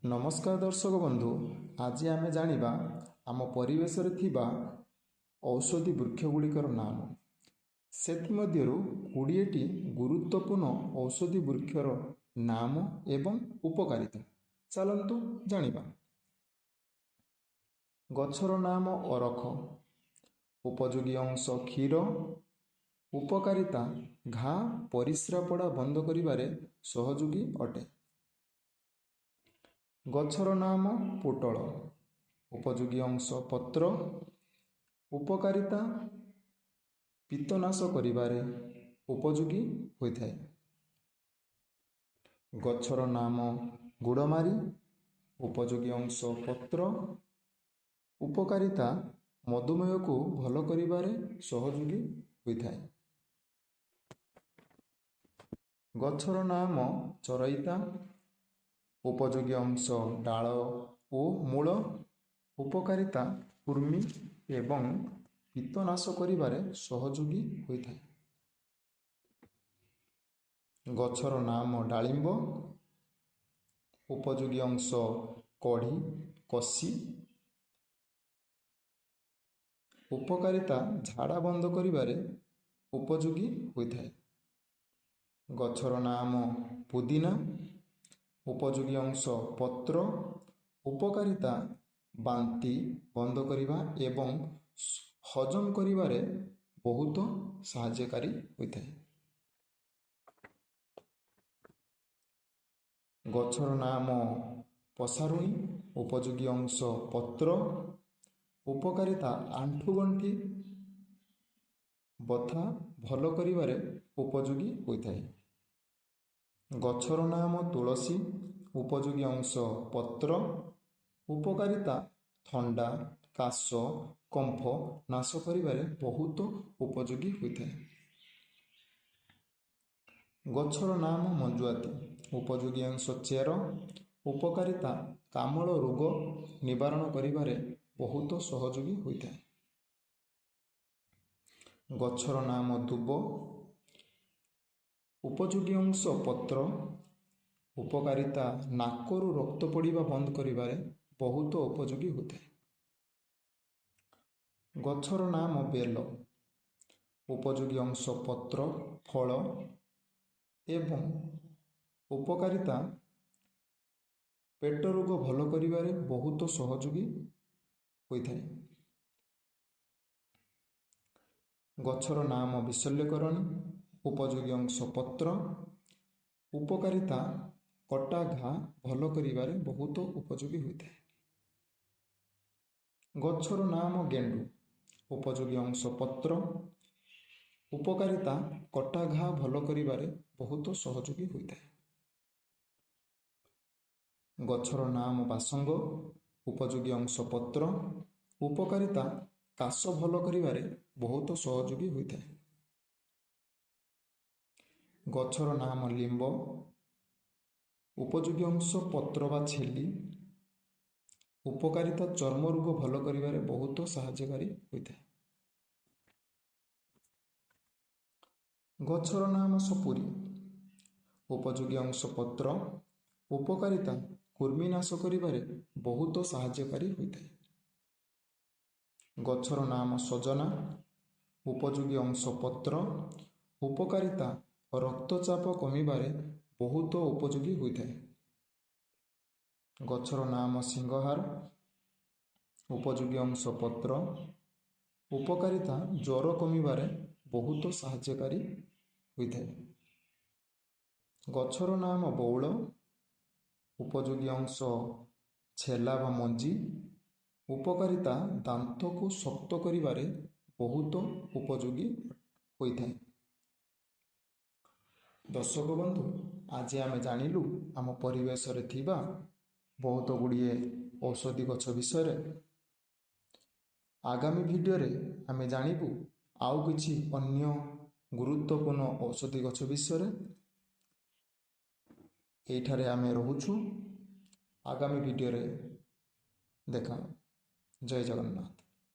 ନମସ୍କାର ଦର୍ଶକ ବନ୍ଧୁ, ଆଜି ଆମେ ଜାଣିବା ଆମ ପରିବେଶରେ ଥିବା ଔଷଧି ବୃକ୍ଷ ଗୁଡ଼ିକର ନାମ। ସେଥିମଧ୍ୟରୁ 20ଟି ଗୁରୁତ୍ୱପୂର୍ଣ୍ଣ ଔଷଧି ବୃକ୍ଷର ନାମ ଏବଂ ଉପକାରିତା। ଚାଲନ୍ତୁ ଜାଣିବା। ଗଛର ନାମ ଅରଖ। ଉପଯୋଗୀ ଅଂଶ କ୍ଷୀର। ଉପକାରିତା ଘା, ପରିସ୍ରା ପୋଡ଼ା ବନ୍ଦ କରିବାରେ ସହଯୋଗୀ ଅଟେ। ଗଛର ନାମ ପୋଟଳ। ଉପଯୋଗୀ ଅଂଶ ପତ୍ର। ଉପକାରିତା ପିତ୍ତନାଶ କରିବାରେ ଉପଯୋଗୀ ହୋଇଥାଏ। ଗଛର ନାମ ଗୁଡ଼ମାରି। ଉପଯୋଗୀ ଅଂଶ ପତ୍ର। ଉପକାରିତା ମଧୁମେହକୁ ଭଲ କରିବାରେ ସହଯୋଗୀ ହୋଇଥାଏ। ଗଛର ନାମ ଚରଇତା। ଉପଯୋଗୀ ଅଂଶ ଡାଳ ଓ ମୂଳ। ଉପକାରିତା କୃମି ଏବଂ ପିତ୍ତନାଶ କରିବାରେ ସହଯୋଗୀ ହୋଇଥାଏ। ଗଛର ନାମ ଡାଳିମ୍ବ। ଉପଯୋଗୀ ଅଂଶ କଢ଼ି, କଷି। ଉପକାରିତା ଝାଡ଼ା ବନ୍ଦ କରିବାରେ ଉପଯୋଗୀ ହୋଇଥାଏ। ଗଛର ନାମ ପୁଦିନା। ଉପଯୋଗୀ ଅଂଶ ପତ୍ର। ଉପକାରିତା ବାନ୍ତି ବନ୍ଦ କରିବା ଏବଂ ହଜମ କରିବାରେ ବହୁତ ସାହାଯ୍ୟକାରୀ ହୋଇଥାଏ। ଗଛର ନାମ ପସାରୁଣୀ। ଉପଯୋଗୀ ଅଂଶ ପତ୍ର। ଉପକାରିତା ଆଣ୍ଠୁଗଣ୍ଠି ବଥା ଭଲ କରିବାରେ ଉପଯୋଗୀ ହୋଇଥାଏ। ଗଛର ନାମ ତୁଳସୀ। ଉପଯୋଗୀ ଅଂଶ ପତ୍ର। ଉପକାରିତା ଥଣ୍ଡା, କାଶ, କମ୍ଫ ନାଶ କରିବାରେ ବହୁତ ଉପଯୋଗୀ ହୋଇଥାଏ। ଗଛର ନାମ ମଞ୍ଜୁଆତି। ଉପଯୋଗୀ ଅଂଶ ଚେର। ଉପକାରିତା କାମଳ ରୋଗ ନିବାରଣ କରିବାରେ ବହୁତ ସହଯୋଗୀ ହୋଇଥାଏ। ଗଛର ନାମ ଦୁବ। ଉପଯୋଗୀ ଅଂଶ ପତ୍ର। ଉପକାରିତା ନାକରୁ ରକ୍ତ ପଡ଼ିବା ବନ୍ଦ କରିବାରେ ବହୁତ ଉପଯୋଗୀ ହୋଇଥାଏ। ଗଛର ନାମ ବେଲ। ଉପଯୋଗୀ ଅଂଶ ପତ୍ର, ଫଳ ଏବଂ ଉପକାରିତା ପେଟ ରୋଗ ଭଲ କରିବାରେ ବହୁତ ସହଯୋଗୀ ହୋଇଥାଏ। ଗଛର ନାମ ବିଶଲ୍ୟକରଣୀ। ଉପଯୋଗୀ ଅଂଶ ପତ୍ର। ଉପକାରିତା କଟା ଘା ଭଲ କରିବାରେ ବହୁତ ଉପଯୋଗୀ ହୋଇଥାଏ। ଗଛର ନାମ ଗେଣ୍ଡୁ। ଉପଯୋଗୀ ଅଂଶ ପତ୍ର। ଉପକାରିତା କଟା ଘା ଭଲ କରିବାରେ ବହୁତ ସହଯୋଗୀ ହୋଇଥାଏ। ଗଛର ନାମ ବାସଙ୍ଗ। ଉପଯୋଗୀ ଅଂଶ ପତ୍ର। ଉପକାରିତା କାଶ ଭଲ କରିବାରେ ବହୁତ ସହଯୋଗୀ ହୋଇଥାଏ। ଗଛର ନାମ ଲିମ୍ବ। ଉପଯୋଗୀ ଅଂଶ ପତ୍ର ବା ଛେଲି। ଉପକାରିତା ଚର୍ମ ରୋଗ ଭଲ କରିବାରେ ବହୁତ ସାହାଯ୍ୟକାରୀ ହୋଇଥାଏ। ଗଛର ନାମ ସପୁରୀ। ଉପଯୋଗୀ ଅଂଶ ପତ୍ର। ଉପକାରିତା କୃମିନାଶ କରିବାରେ ବହୁତ ସାହାଯ୍ୟକାରୀ ହୋଇଥାଏ। ଗଛର ନାମ ସଜନା। ଉପଯୋଗୀ ଅଂଶ ପତ୍ର। ଉପକାରିତା ରକ୍ତଚାପ କମିବାରେ ବହୁତ ଉପଯୋଗୀ ହୋଇଥାଏ। ଗଛର ନାମ ସିଂହହାର। ଉପଯୋଗୀ ଅଂଶ ପତ୍ର। ଉପକାରିତା ଜ୍ୱର କମିବାରେ ବହୁତ ସାହାଯ୍ୟକାରୀ ହୋଇଥାଏ। ଗଛର ନାମ ବଉଳ। ଉପଯୋଗୀ ଅଂଶ ଛେଲା ବା ମଞ୍ଜି। ଉପକାରିତା ଦାନ୍ତକୁ ଶକ୍ତ କରିବାରେ ବହୁତ ଉପଯୋଗୀ ହୋଇଥାଏ। ଦର୍ଶକ ବନ୍ଧୁ, ଆଜି ଆମେ ଜାଣିଲୁ ଆମ ପରିବେଶରେ ଥିବା ବହୁତ ଗୁଡ଼ିଏ ଔଷଧି ଗଛ ବିଷୟରେ। ଆଗାମୀ ଭିଡ଼ିଓରେ ଆମେ ଜାଣିବୁ ଆଉ କିଛି ଅନ୍ୟ ଗୁରୁତ୍ୱପୂର୍ଣ୍ଣ ଔଷଧି ଗଛ ବିଷୟରେ। ଏଇଠାରେ ଆମେ ରହୁଛୁ। ଆଗାମୀ ଭିଡ଼ିଓରେ ଦେଖା। ଜୟ ଜଗନ୍ନାଥ।